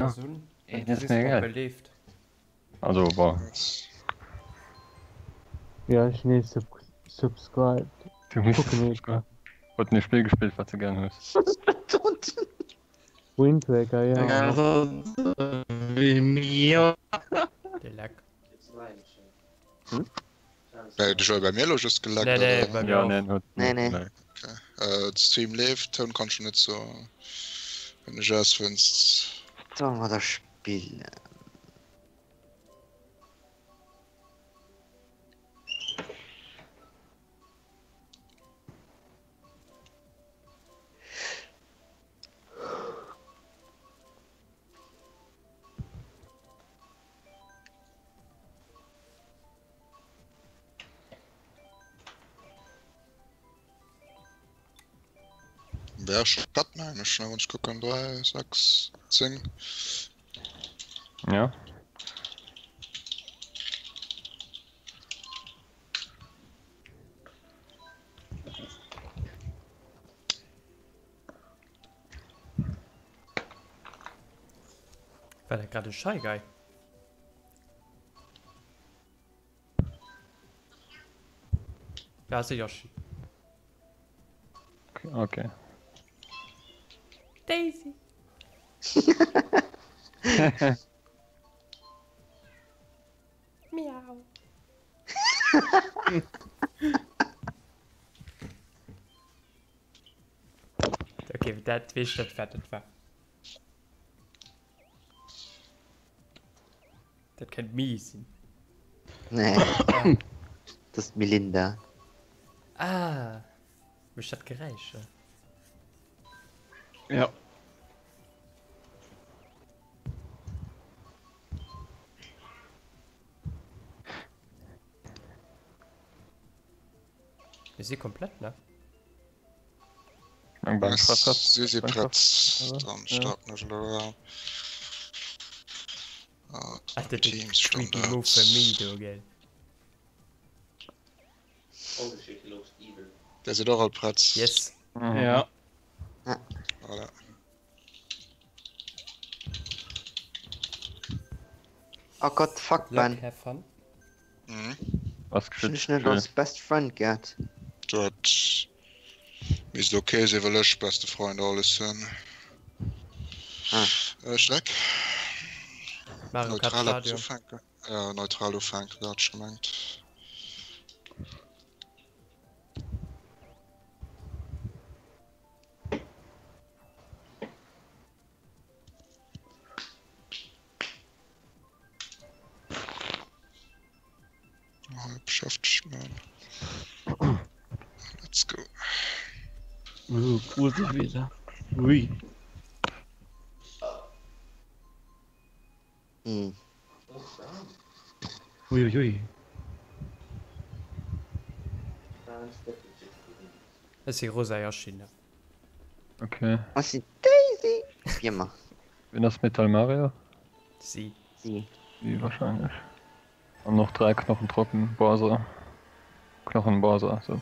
Ja. Un, Ey, wenn du das ist mir sees, egal. Pompe leeft. Also bon. Ja ech hunn ee subscribed. Du hues Kucken ee. Huet en e Spill gespillt wat de gären hues? Wind Waker ja. De Leck. Bei de Joel bei mir lo just geleckt Nee, nee, oder? bei mir Ja och. nee huet Nee, net nee. geleckt. Okay. Äh, Stream leeft, Toun kann schon net so wenn ech ass wennst. Soll mer da spillen? Wär schon platt mengen ech, ne? Wann ech kucken 3, 6, 10. Ja. War dat grad e Shy Guy? Da ass de Yoshi. Okay. Daisy! Miau. Okay, dat weess ech net wat dat war. Dat kennt mi sinn. Nee. Dat ass d'Melinda. Ah, mech dat Geräisch. Ja. Mir si komplett, ne? Eng beim Schratt. Si si Beim prett, Schratt, dann ja. starten ech elo. Ja. Ah, Alter, de Teams creepy Standard. Move für mi do, gell? Der sidd och all prett. Yes. Mhm. Ja. Voilà. Oh Gott, fuck, Luck, Ben. have fun. Mhm. Was Ech hunn geschützt dech net als Best Friend geadd. Dat misst okay sinn, well ech beste Freund alles hunn. Ah. Äh, Streck. Mario Kart Neutral eppes Stadion. ufänken. Ja, neutral ufänken, dat hat ech gemengt. Beschäftegt man. Let's go. Uh, gruselig wieder. Ui. Hm. Ui, ui, ui. Ech si Rosa Yoshi, ne? Okay. Ech sinn d'Daisy. Wéi ëmmer. Wien ass Metal Mario? Si. Si. Si wahrscheinlech. An noch 3 Knochen trocken Bowser. Knochen Bowser, so.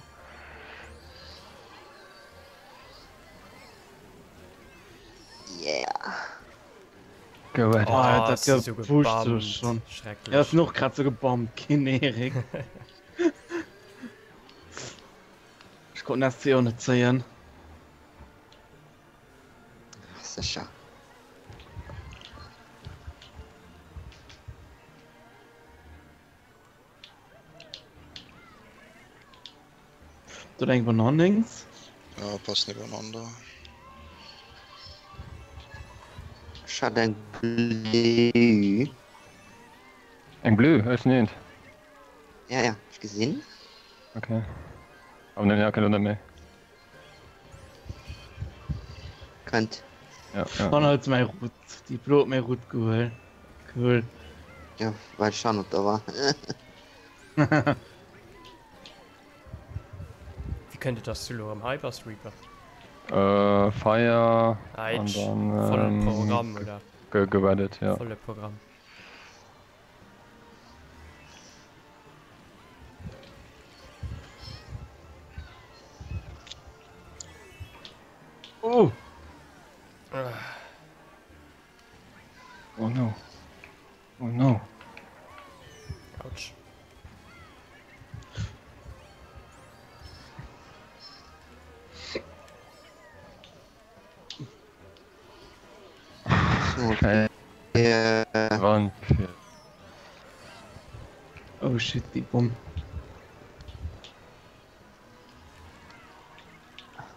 Yeah. Go at it. Oh, Oh, dat si so gepusht gebammt. schon. Schrecklech. Ja, ass noch grad so gebammt ginn, Erik. Ech konnt den SC och net zéien. Ach, sécher. Do eng Bananings. Ja, passt nebeneinander. Ech hat eng Bleu. Eng Bleu? Ech net. Ja, ja, ech gesinn. Okay. Aber ne, ja, okay, net méi. Kënnt. Ja, ja. Wann halt mäi Rut. Déi Blo huet mäi Rut gehuel. Cool. Ja, well ech hannert der war. Wéi kënnt et dass du lo erëm hei bass, Reaper? Äh, Feier an Aitsch, dann volle ähm, Programm, oder? ge gewettet, ja. Volle Programm. Oh! Oh no. Oh no. Autsch. Wann Oh shit, déi Bomm.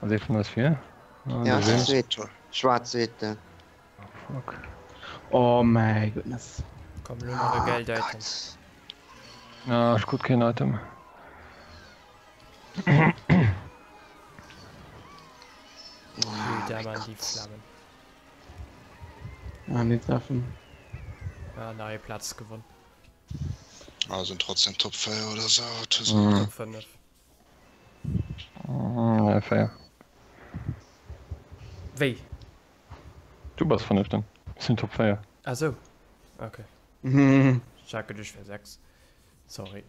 Also ee vun eis vir? Ah, ja, zweet. Schwaarz zweete. Oh, fuck. Oh my goodness. Komm, lo nach e oh, geld Item. Ah, ech krut keen Item. Oh, da waren die Flammen. Ah, nicht treffen. Ah, neue Platz gewonnen. Ah, sind trotzdem Top 4 oder so. Mhm. Top 5. Mm, 4. Wéi? Du bass fënneften, ech sinn Top 4. Ah sou, okay. Ech hat geduecht ech wär 6. Sorry.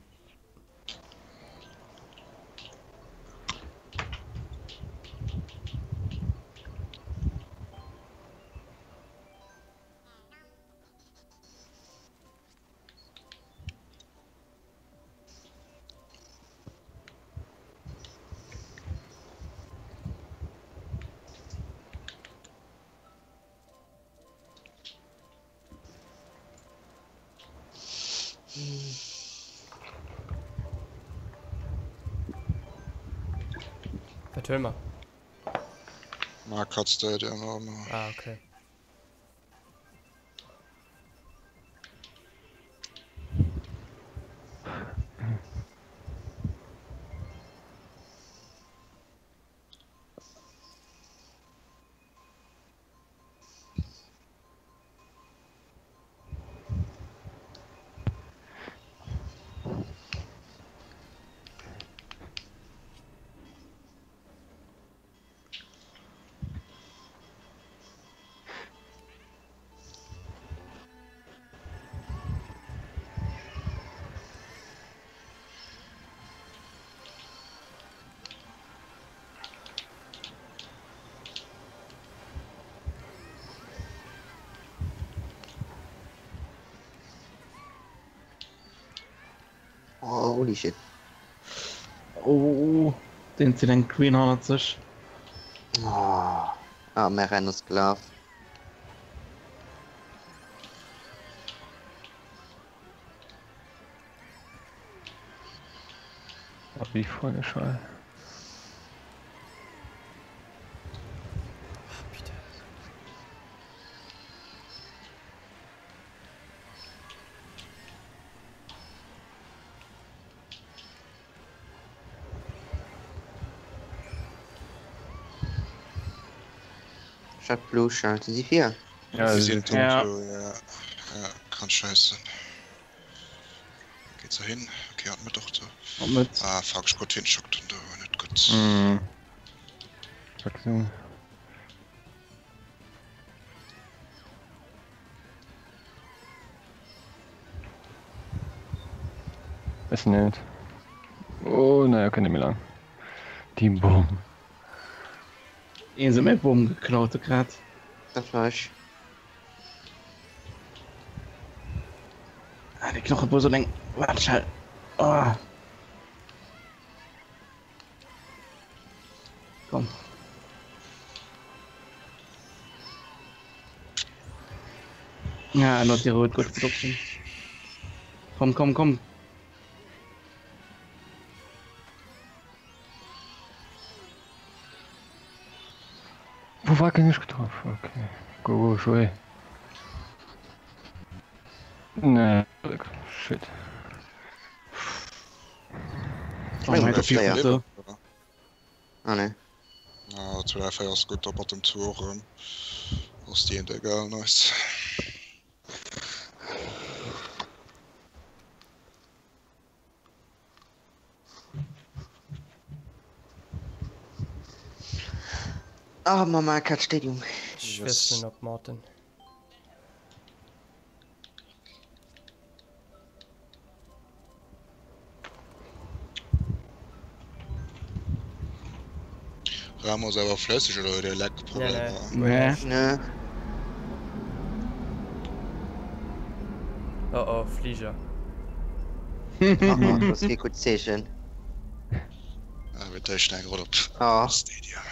Wat huele mer? Ma Katz der Ah, okay. Holy shit. Oh, den zitt eng Queen hannert sech. Oh. Ah, mä Renn ass gelaf. Oh, wie voll Schall. Statt Blue Shell si si vir. Ja, Sie sie sind sind Ja. ja. Ja, ja, kann scheiße. Geht's da hin? Okay, hat mir doch da. Op mit. Ah, fuck, ich gut hinschockt und da war nicht gut. Mhm. Aktion. Ist nicht. Oh, naja, kann nicht mehr lang. Die Bomb. Een se méi Bomm geklaut grad. Dat war ech. Ah, de Knoche so eng Watschall. Oh. Komm. Ja, not die rot gut Production. Komm, komm, komm. Wo war ich nicht getroffen? Okay. Go, go, schwei. Nee. Shit. Oh mein Gott, Player. so. Ah, ne. Ah, 2 3 ass gutt op Bottom 2 och erëm. Ass déi eent egal, nice. Ah, Mama Cat Stadium. Ech wiesselen op Martin. Ramos awer flësseg oder huet e Leckproblemer? Nee. Ne. Oh oh, Fliger. Oh oh, dat ass kee gutt Zeechen. Ah, mir täuschen eng Roll op Oh. Stadia.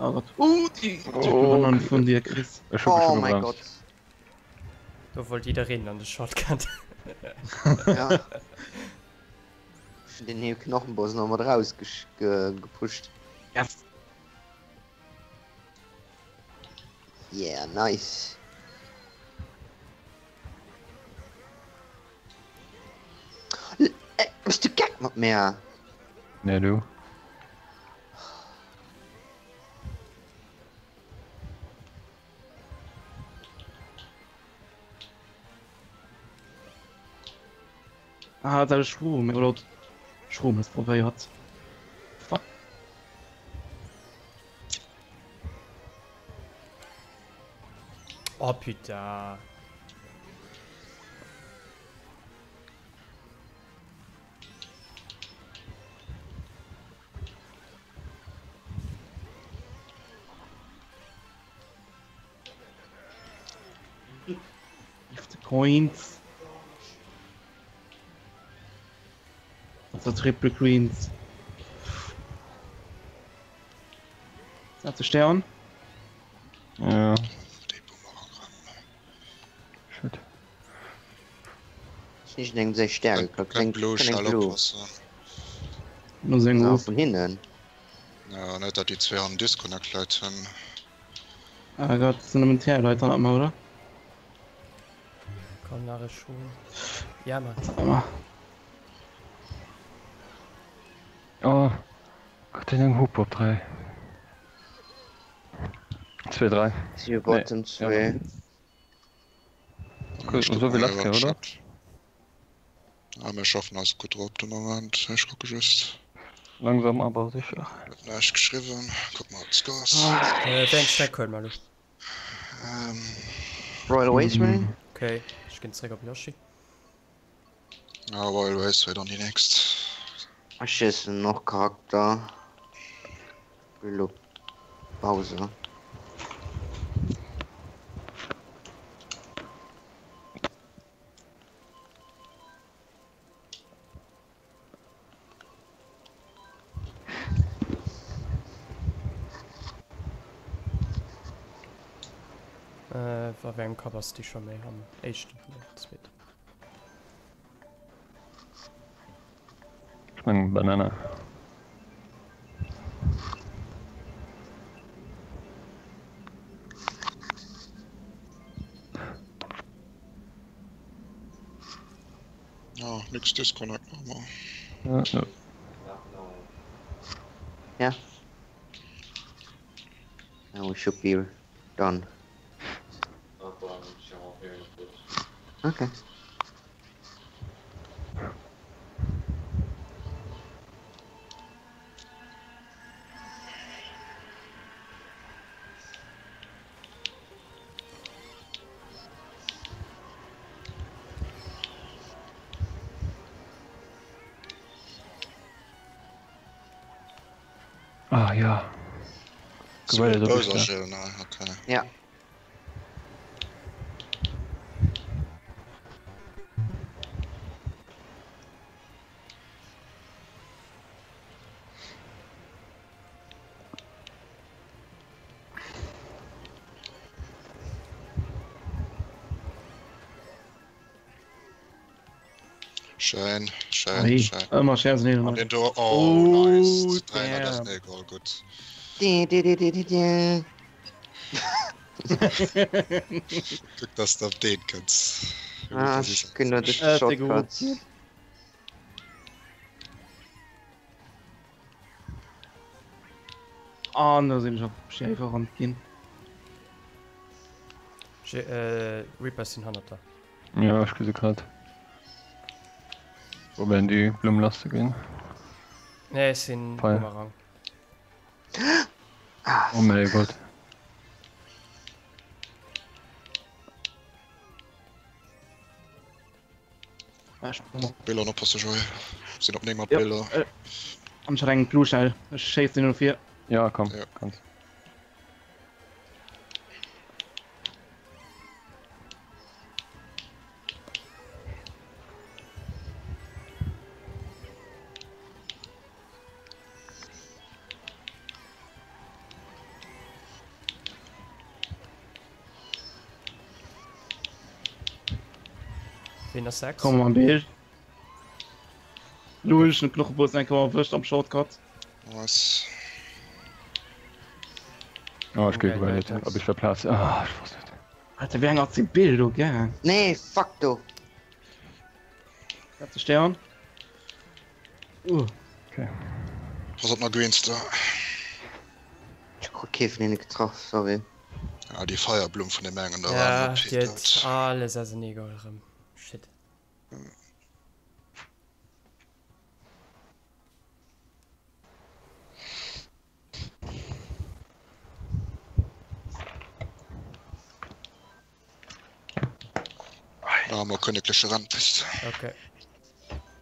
Oh Gott. Uh, die oh, vun dir Chris. Ech hu Oh schon mein gebremst. Gott. Do wollt jiddereen an de Shortcut. Ja. Den hier Knochenboss noch mat raus gepusht. Yes. Yeah, nice. L äh, bist du geck mat mär? Nee, du. Ah, dat ass Schrom, oder Schrom ass probéiert. Fuck. Oh putain. Give the coins. Also Triple Greens. Hat de Stern? Ja. Shit. Ech nicht engem seng Stär geklappt. Keng Blo, schnell oppassen. No seng Ja, Ruf. vun hinnen. Ja, net dat déi zwee an Disconnect Leit hunn. Ah Gott, das sind nëmmen TR-Leit dann ëmmer, oder? Komm nach e Schwung. Ja Mann. Ëmmer. Oh Gott, den eng Hupe op 3. 2, 3. Si bottom 2. Cool, so wéi last Kéier, oder? Ah, mir schaffen eis gutt drop de Moment. Ech kucke just. Langsam aber sicher. Huet näischt geschriwwen. Kuck mol d'Scores. Äh, wéi eng Streck huele mer elo? Ähm. Royal Raceway? Okay, ech ginn zréck op Yoshi. Ja, Royal Raceway dann déi nächst. Ech schiessen och Charakter. Elo Bowser. Äh, a wéi engem Cup ass déi scho méi? Am éischten? Nee, zweeten. Ech mengen Banana. Ja, nix Disconnect nochmal. Ja, ja. Yeah. Now we should be done. Okay. Ah ja. Geil, da bist du. Okay. Ja. Schein, schein, Hey, schein. ëmmer Scherz nee, An den do, oh, Oh, nice. 300 damn. Snake, oh, gut. Di, di, di, di, di, di. Guck, dass du auf den kannst. Ah, ich bin nur durch die Äh, der Shortcuts. An da sinn ech op Schäfer ran ginn. Äh, Reapers sinn hannert der. Ja, ech gesi grad. Probieren déi Blumm lass ze ginn. Nee, ech sinn Bumerang. Oh mäi Gott. Biller oppasse Joé. Sinn op 9 mat Biller. An ech hat eng Blue Shell. Ech schéiss den no vir. Ja komm, kanns. Ween ass 6? Komm am Bild. Lo hunn ech den Knochenbus eng Kéier erwëscht am Shortcut. Nice. Oh, ech géif gewaart, ob ech der Plaz. Ah, ech wosst et. Alter, wéi eng ass dee Bild do gaang? Nee, fuck du. Setz de Stern. Uh. Okay. Pass op na Greens da. Ech krut kee vun hinne getraff, sorry. Ah, déi Feierblumm vun deem engen da war Ja, en OP. déi huet alles auserneegeholl erëm. Shit. Da haben wir königliche Rennpiste. Okay.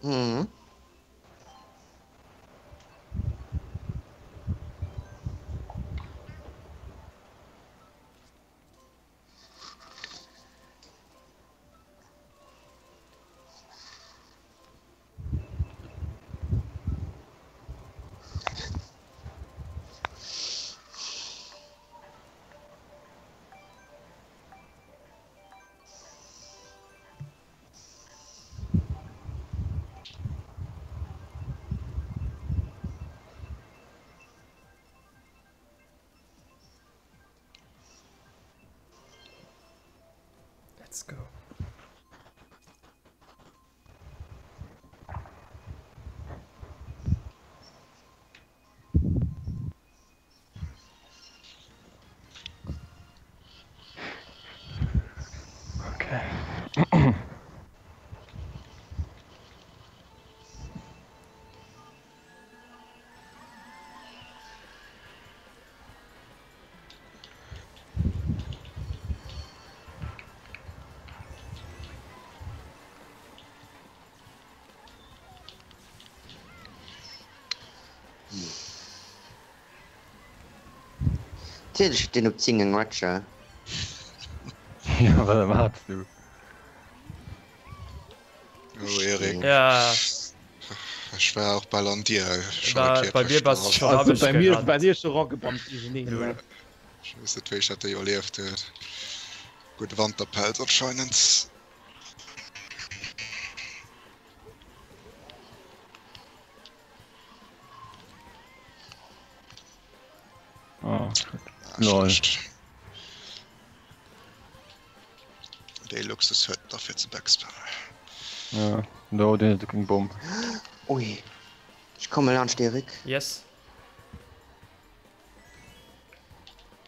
Mhm. Let's go. Okay. Natierlech huet deen op 10 eng Red Shell. Ja, wat erwaards du? Oh Erik. Ja. Ech war och bal an dir. War, bei mir bass du schon Also bei mir, bei dir schon ragebammt iergendeen. Ech weess net wéi ech dat do iwwerlieft huet. Gudde Wanterpelz anscheinend. Oh, shit. Ah, Lol. schlecht. Dee Luxus huet da fir ze backspammen. Ja, do, deen huet eng Bomm. Ui. Ech komme laanscht, Eric. Yes.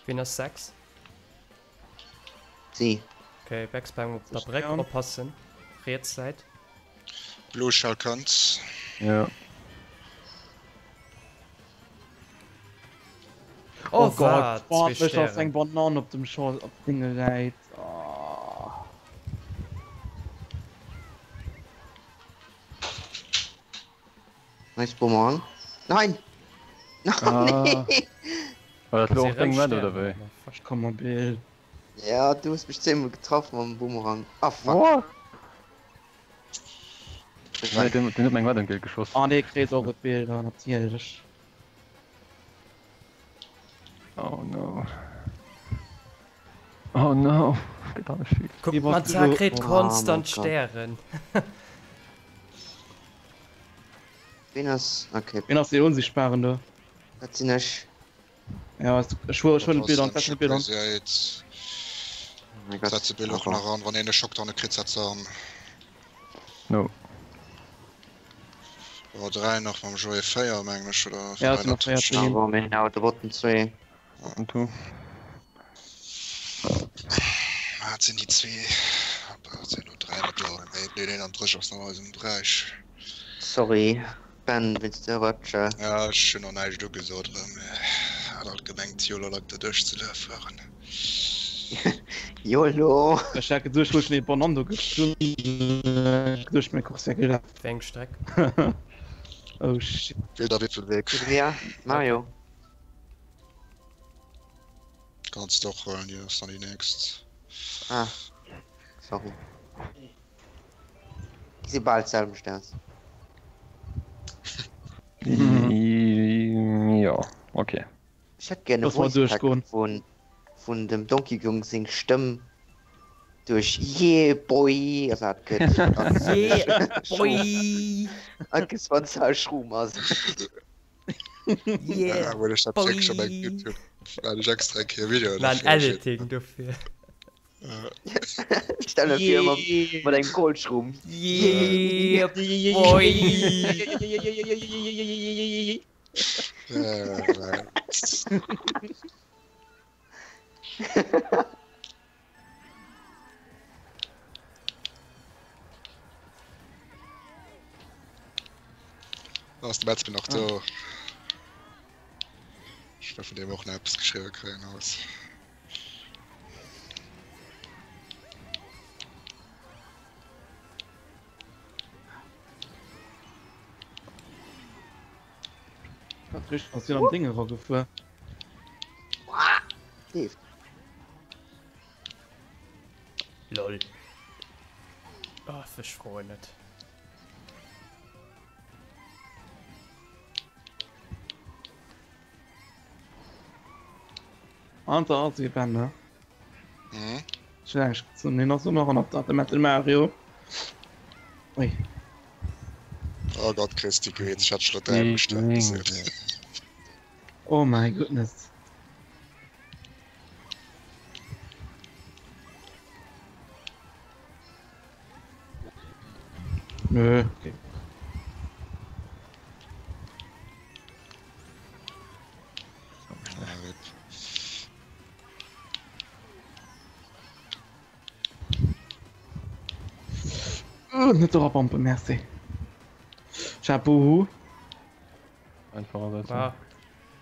Wien ass 6? Si. Okay, Backspam op der Bréck oppassen. Riets Säit. Blue Shell kënnt. Ja. Oh, Oh Gott, wat? Boah, mech ass eng Banan op dem Short op Dinge läit. Oh. Nice Bumerang. Nein! Ah. Nee! War dat lo och deng Mad oder wéi? Ech komm mam Bild. Ja, du hues mech zehnmol getraff mam Bumerang. Ah fuck. What? Nee, den, den huet meng Mad entgéint geschoss. Ah nee, kritt och et Bild, ah, natierlech. Oh no. Oh no. Geht alles schief. Guck, man kritt Oh konstant mein Gott. Stären. Wen ass. Okay, Wien ass deen Unsichtbaren do? dat sinn ech. Ja, ech schwör, ech huelen d'Bild an, setz d'Bild an. Oh mein Gott. Setz de Bild och nach an, wann een e Schockdown kritt, setz se an. No. Oh, 3 nach mam Joé 4 mengen ech oder Ja, es sind noch 4 Ah, bon, mir hunn awer de Bottom 2. Und du? Ah, et sinn déi zwee. Ah, et sinn elo 3 mëttlerweil. Mee deen een am Dréch ass nach eisem Beräich. Sorry Ben wéinst der Rötsche. Ja ech hunn och näischt ugesot erëm, hat alt gemengt yolo Leit derduerch ze fueren. Yolo. Ech hat geduecht wou ech den Bonando gezunn hunn geduecht meng Course wär gelaf. Wéi eng Streck? Oh shit. Wiel der wéivill Weg? Ja Mario. Kanns de och huelen, jo ass dann déi nächst. Ah sorry. Gesi bal d'selwecht aus. Jo, okay. Ech hätt gär e Lass mal Voice Pack duerchgoen. vun vun dem Donkey Kong seng Stëmm duerch Yeah boy ersat gëtt an Yeah boy! Agus wann se Schroom ass. Yeah Well ech dat wierklech op engem boy! YouTube well ech extra eng Kéier Videoen Maan dofir geschéckt. Editing dofir. Stell dir vir mat mat engem Goldschrumm. Yeah boy! Ass de Metzger nach do? Ech well vun deem och nach eppes geschriwwe kréien haut. Patrick ass jo am Ding eragefuer. Leeft. Lol. Oh, ech froen net. An der ass ee Ben, ne? Mhm. Ech hunn eng gezunn, hien ass och nach ënnert der Metal Mario. Ui. Oh Gott, Christi, geet, ech hat schon däi bestallt gesinn. Oh my goodness. Nö, okay. Oh, net erabampen, merci. Chapeau. Einfach ersetzen. Ah,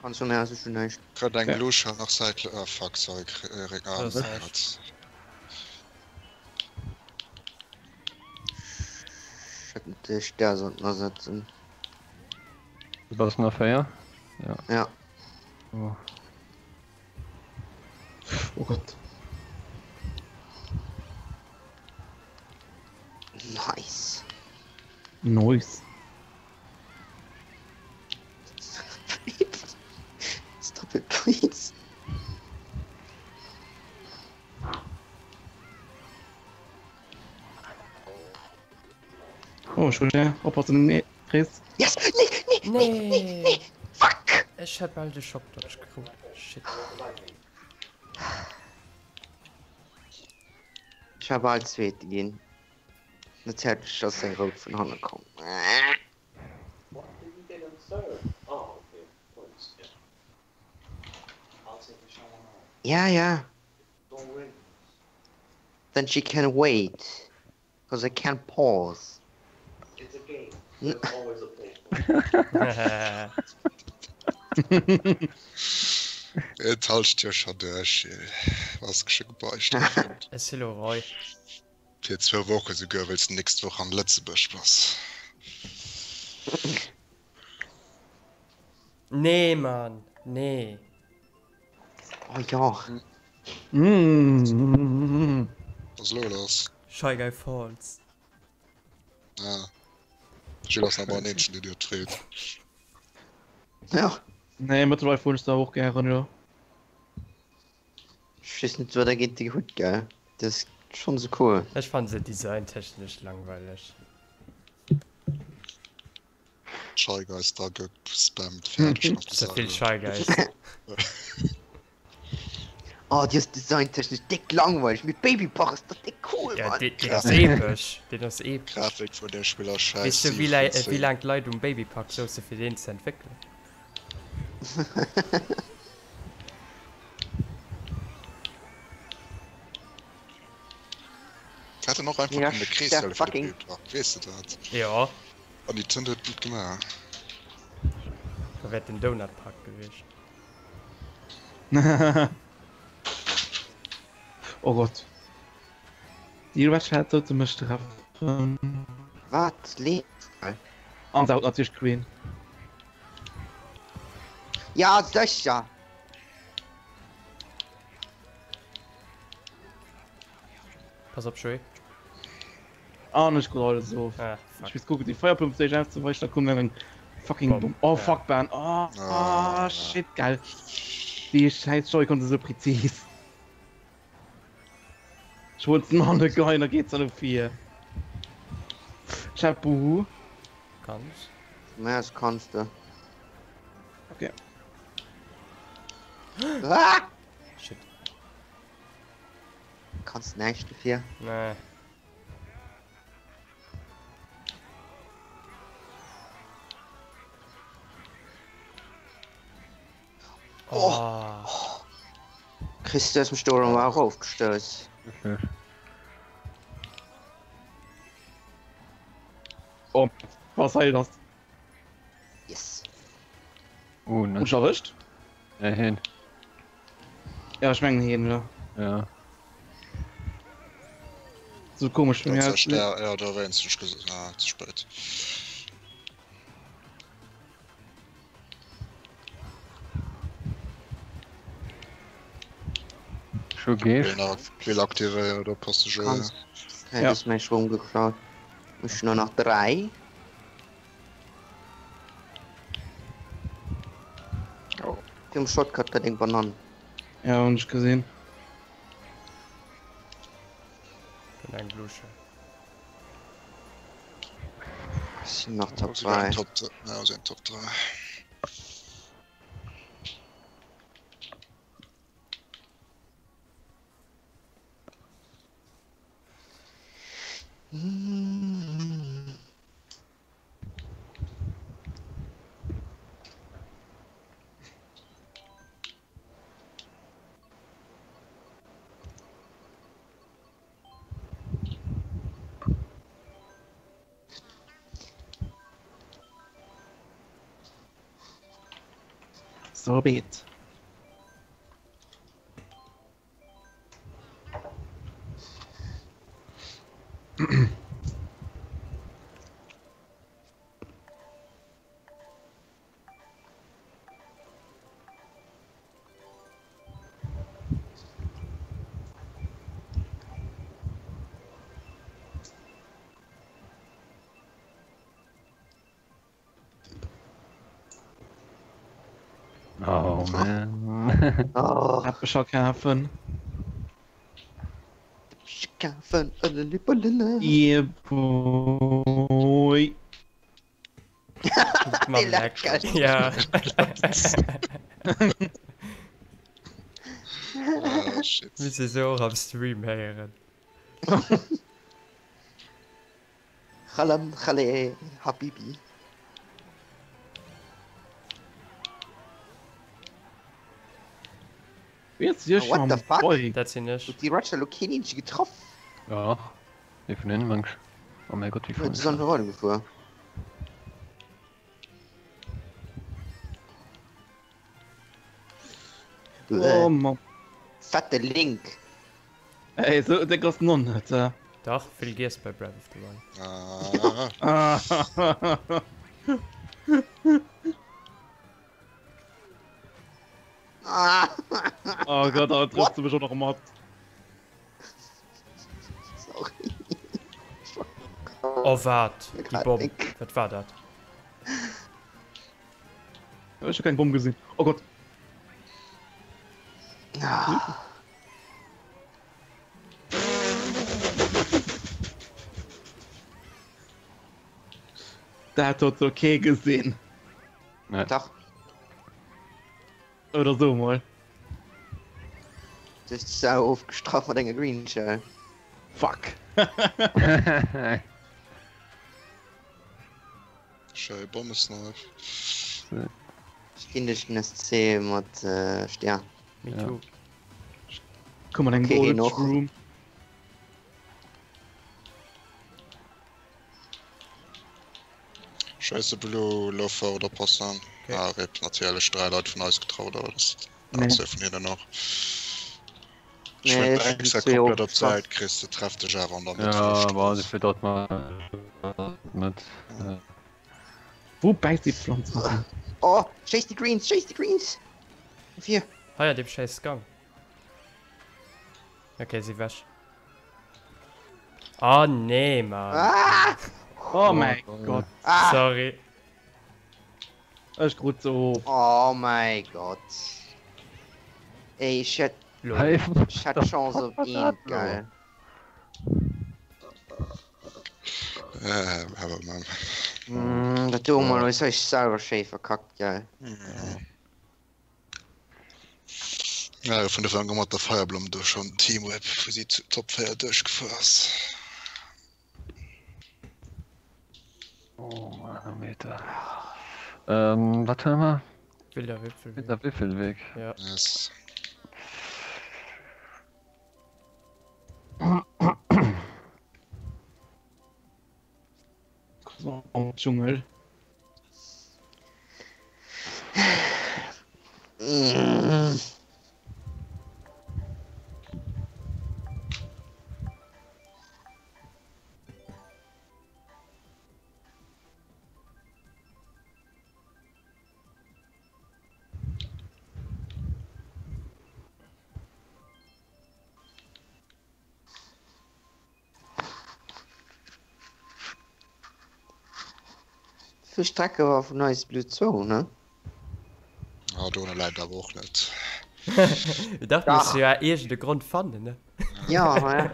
Kannst du mir also schon näischt. Könnt eng Ja. Glusch nach Säit ah, fuck sorry Rick ah, Das ist Gott. Ich hätte dich da sollten ersetzen. Was nach 4? Ja. Ja. Oh. Oh Gott. Nice. Nice. Stop it, please. Oh, schon ja. Oppassen, nee, Chris. Yes! Nee, nee, nee, nee, nee! Fuck! Ech hat bal de Schock Dodge gekrut. Shit. Ech war bal Zweete ginn. Natierlech ass eng rout vun hanne komm. Ja, ja. Then she can wait. Cause I can't pause. Et halscht jo schon duerch, Jill. Ass scho gebeicht. Ech si lo rei. Fir zwou Woche souguer, wëlls de nächst Woch an Lëtzebuerg bass. Nee Mann, nee. Oh jo. Mm. Was ass lo lass? Shy Guy Falls. Ah. Jill ass awer en Eenzegen, deen dir freet. Ja. Nee, mëttlerweil fueren ech da och gären, jo. Ech weess net wat der géint déi hutt gell, déi ass schonn sou cool. Ech fannen se designtechnesch langweileg. Shy Guys da gespammt fäerdeg mat Ze vill Shy Guys. Oh déi ass designtechnesch déck langweileg, mee Baby Park ass dach déck cool Ja Mann. deen deen ass epesch, deen ass epesch. Grafik vun dem Spill ass Weess scheiss du 7 wéi vun läi wéi 10. laang d'Leit um Baby Park sousse fir deen ze entwéckelen? Hätt en och einfach Ja, kënne Krees der huele fir de fucking Baby Park, weess de dat? Jo. An déi Tënt huet gutt gemaach. Da wär et den Donut Park gewiescht. Oh Gott. Déi Red Hat sollte mech treffen. Wat leeft hei? An se haut natierlech Queen. Ja sécher! Pass op Joé. An ech krut alles of. Ah, Ech fuck. muss kucken déi Feierplomb séich auszeweischen, da koum eng fucking Bomm. Bomm. Oh Ja. fuck Ben. Oh, Ah. shit geil. Déi scheiß Joy-Con si sou präzis. Ech wollt den Mann net geheien, da geet se no vir. Chat Buhu. Kanns. Mä es kanns de. Okay. Ah! Shit. Kanns näischt dofir. Nee. Oh. Oh. Chris, du hast mich do erëm erofgestouss. Wirklich. Oh, was soll das? Yes. Oh, Und ne. schon erwischt? Ja, hin. Ja, ich mengen hin, ja. Ja. So komisch für Ja, mich. zerstör, ja, da wär ins ah, zu spät. Schon gehst. Will aktivieren oder passt du schon? Kannst. Okay, Ja. das ist mein Schwung geklaut. Ich nur noch drei. Oh. Im Shortcut bei den Bananen. Ja, und ich gesehen. Bin eng Blusche. Es sind noch Top Sie wären 3. Top, ja, sie sind Top 3. Sorbet. Oh man. Oh, Hab schon gehafen. Schafen, alle Ballen. Yeah, boy. Mam Die Leck. Lecker. Ja. Ah, shit. Muss se och am Stream héieren. Khalam, Khale, Habibi. Wie jetzt hier What schon the fuck? Boy. Dat sinn ech. Und die Roger Lucchini getroffen. Ja. Die von hinten manch. Oh mein Gott, wie Die voll. sind eine Rolle gefahren. Oh Mann. Fette Link. Ey, so der groß noch nicht. Äh. Dach vill Gies bei Breath of the Wild. Ah, Ah. Ah, oh Gott, da triffst du mich schon noch mal. sorry. Oh wat Mir Déi grad Bomm. denk. Wat war dat? Ich hab keinen Bumm gesehen. Oh Gott. Ah, Der hat dort okay gesehen. Nee. Doch, Oder so mal. das ist sau aufgestraft mit einer Green Shell. Fuck. Schei Bommesnipe. Ich gehe nicht in SC mit äh, Stern. Me Ja. too. Guck mal, den Okay, Gold noch. Room. Schéisse Blue, Lofer oder Poisson. Okay. Ah, Rip, natierlech 3 Leit vun eis getraut, awer das Nee. zwee vun hinnen och. Ech Nee, mein, ech Banks hunn zwee komplett op ofgeschoss. d'Säit, kriss de trefft dech awer an der Mëtt Ja, vun der war Strooss. fir dat mal net. Wou bäisst déi Pflanz nach hin? Oh, chase the greens, chase the greens! Vir. Hei an deem schäiss Gang. Okay, si wech. Oh nee, Mann. Ah! Oh mäi Gott. Ah! Sorry. Ech krut se of. Oh mäi Gott. Ey, ech hätt, Lol. Hey, ech hätt Chance op eent, geil. Äh, awer man. Mm, dat do mol hues ech selwer schéi verkackt, geil. Ja, vun Ufank u mat der Feierblumm do schon Teamweb, wou si zu Top 4 duerchgefuer ass. Oh Manometer. Ähm, wat hunn mer? Wilder Wipfelweg. Wilder Wipfelweg. Ja. Yes. Am Dschungel. Mm. Vill Strecke war vun eis Blue 2, ne? Ah, do läit awer och net. Dach muss jo iergend e Grond fannen, ne? Ja, ja.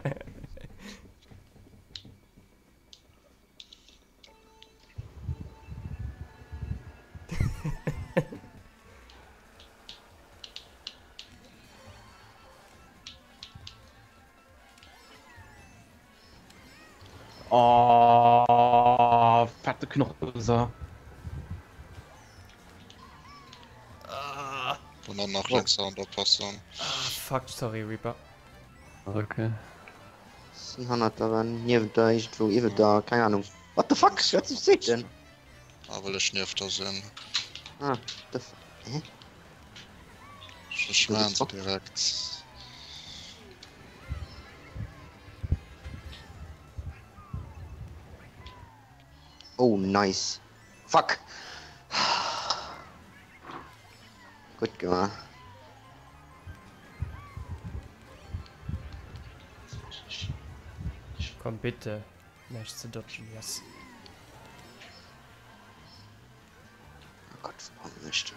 Oh, fette Knocheser. Ah. Und dann nach links an der Passan. Ah, fuck, sorry, Reaper. Okay. Sinn hannert der Wand, niewent der, iergendwou, iwwer der, keng Ahnung. What the fuck? Wat seet den? Ah, well ech nieft der sinn. Ah, the f hä? Ech maan se direkt. Oh nice. Fuck! Gutt gemaach. Komm bitte, näischt ze dodgen, yes. Oh Gott, wo kommen ech denn?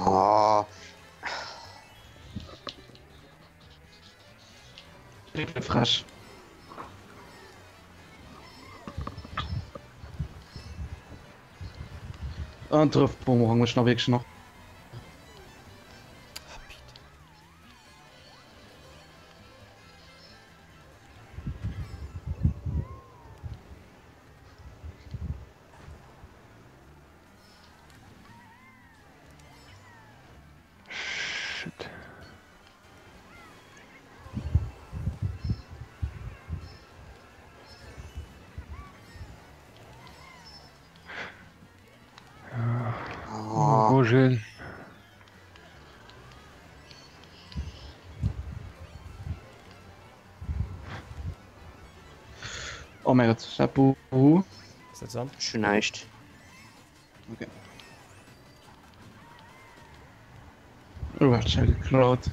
Oh. Frech. An trifft Bumerang mech nach wierklech nach. Shit. Oh. Go Gilles. Oh mein Gott, Chapeau. Ist dat Sand? Ech hunn näischt. Okay. Oh, hat schnell geklaut.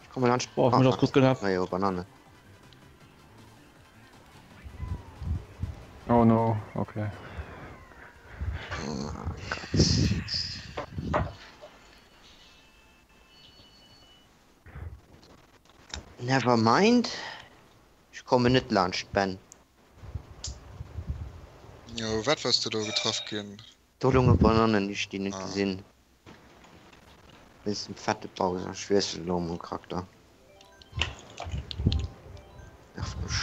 Ich komme laanscht. Boah, auf mich ass gutt gelaf. Ah jo, Banane. Oh no, okay. Oh Gott. Never mind. Ech kommen net laanscht, Ben. Jo, wat wars de do getraff ginn? Do lounge Bananen, ech déi net Ah. gesinn. Wéinst dem fette Bowser. Ech wiesselen elo mol Charakter. Nervt mech.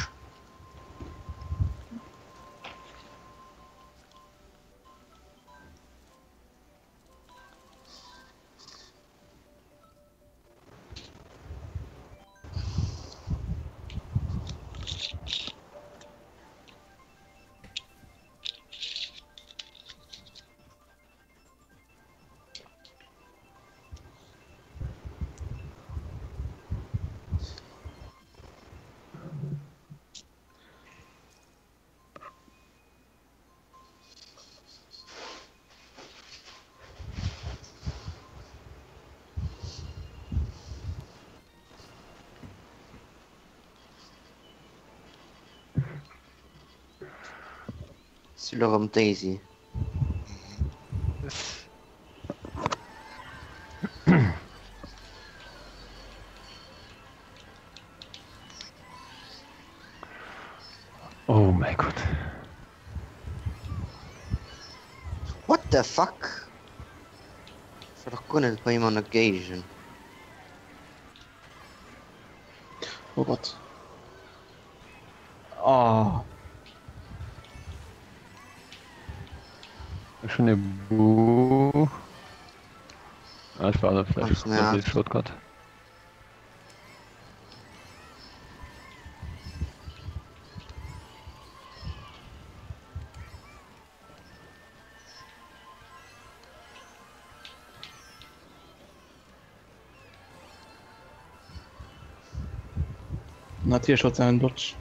Si lo rëm Daisy. Oh mäi Gott. What the fuck? Ech war dach guer net bei him an der Géigend. Oh Gott. Oh. Ech hunn e Boo. Ah, ech war alle vläicht Ganz nervt. Shortcut. Natierlech huet se en Dodge.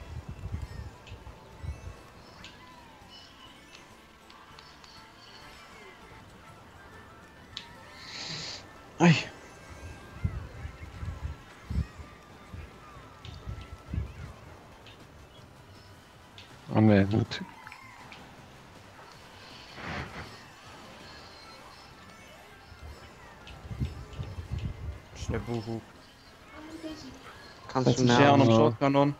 Ei. Oh nee, net. Schnell Buhu. Kannst du Share mir am Shotgun on.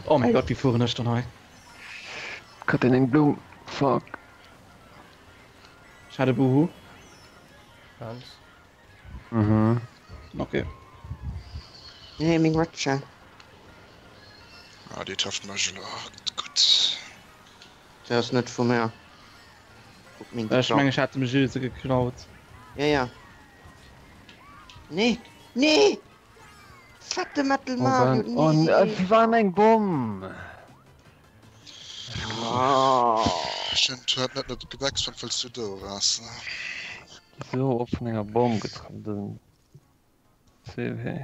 Oh mein Gott, wie fuhren ech dann hei? Cut in eng Blum. Fuck. Schade Buhu. Ganz. Mhm. Okay. Nee, meng Rutsche. Ah, déi trefft mech elo gutt. Dat ass net vu mär. Guck meng Ech meng ech hat dem Gilles se geklaut. Ja, ja. Nee, nee! Fette Metal Mario, nee! Oh, oh, war eng Bomm! Oh. Ech hunn d'Huet net net gedeckst fonnt, wëlls du do waars. Sou op vun enger Bomm getraff, den CW.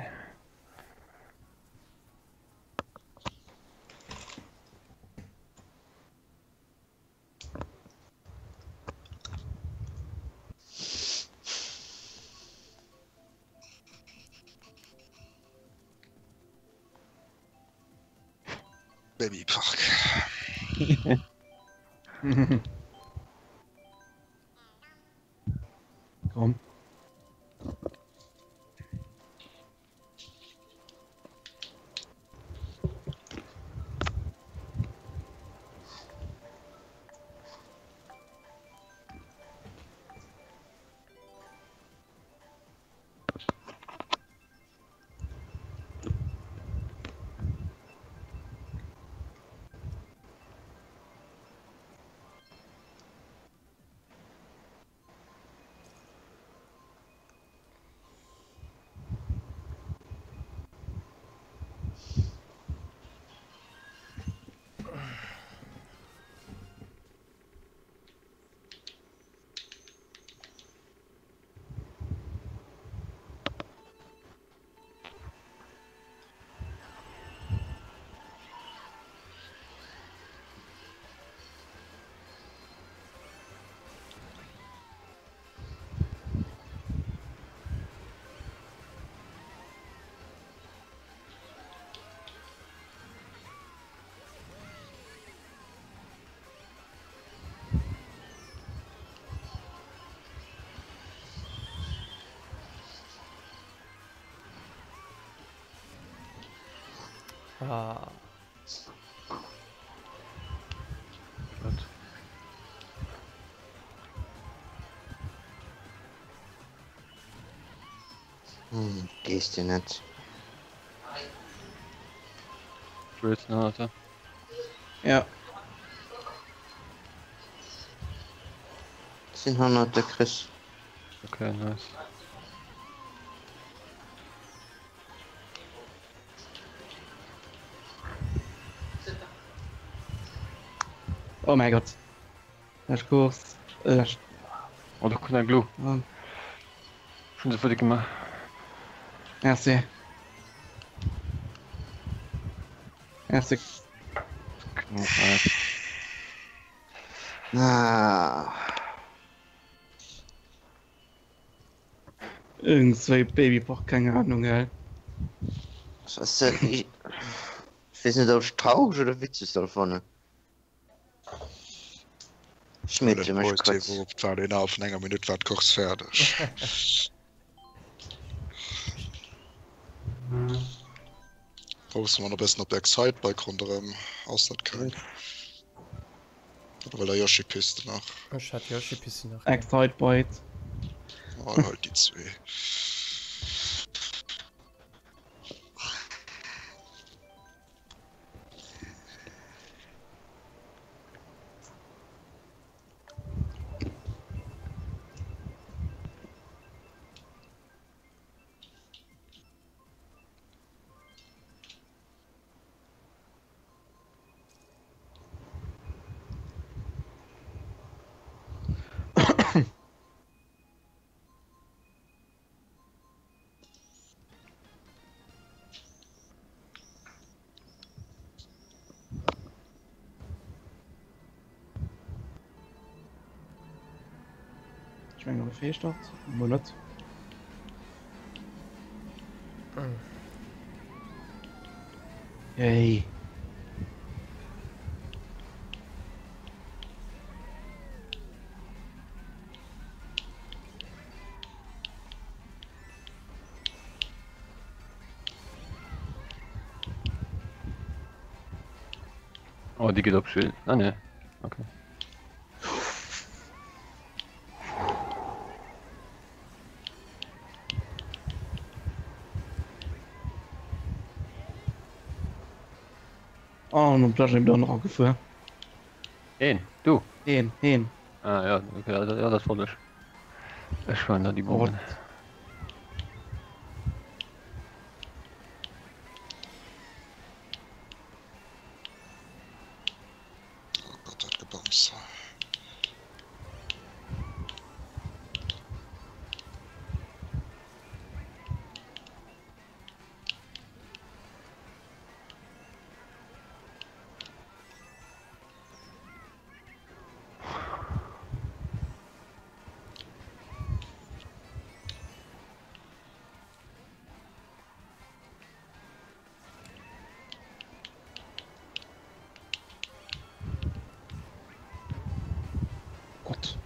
Babypark. Komm. Ah. Gott. Hm, gehst du net. Blödsinn, Alter. Ja. Sinn hannert der Chris. Okay, nice. Oh mein Gott. Lasch Kurs. Äh, lasch. Oh, da kommt ein Glue. Oh, Schon so fertig gemacht. merci. Merci. Nice. Ah. Irgend so Babypark, keng Ahnung, ey. Was äh, ich, ich weess net, ob ech traureg oder witzeg soll fannen. Schmiert se mech kurz. War innerhalb vun enger Minutt war d'Course fäerdeg. Posten wir noch bessen op Excitebike ronderëm ass dat keng. Oder well der Yoshi-Piste nach. Ech hat Yoshi-Piste nach. Excitebike. Oh, halt die zwee. Ech mengen e Fehlstart, mol net. Hey. Oh, die geht op Schild. Ah, ne. Okay. Oh, und Flasche wieder noch gefuer. Een, du? Een, een. Ah ja, okay, ja, dat wollt ech. Ech waren da déi Bommen. Oh Gott, dat Gebams. Gott.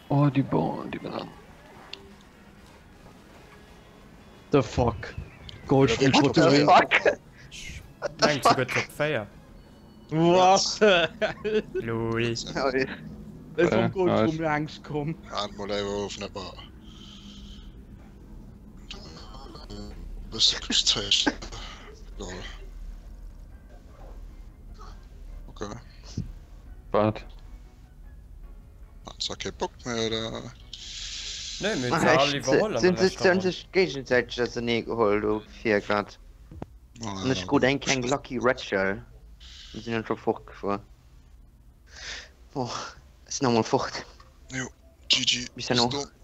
Oh, die Bo die Bananen. The fuck? Gold What the fuck? Meng souguer Top 4. What the hell? Lol. Ech Äh, vum Gold nice. vum Langscht komm. An mol awer of net mar. Bësse Küstzeichen. Lol. Okay. Wat? Hat zwar kee Bock méi, oder? Nee, mir hunn se all iwwerholl an Sinn der se leschter hunn Ronn. sech géigesäiteg ausernee geholl do vir grad. An ech krut eng kleng Lucky Red Shell. An sinn dann scho fortgefuer. Bon, ech sinn emol fort. Jo, GG. Bis herno. Bis do.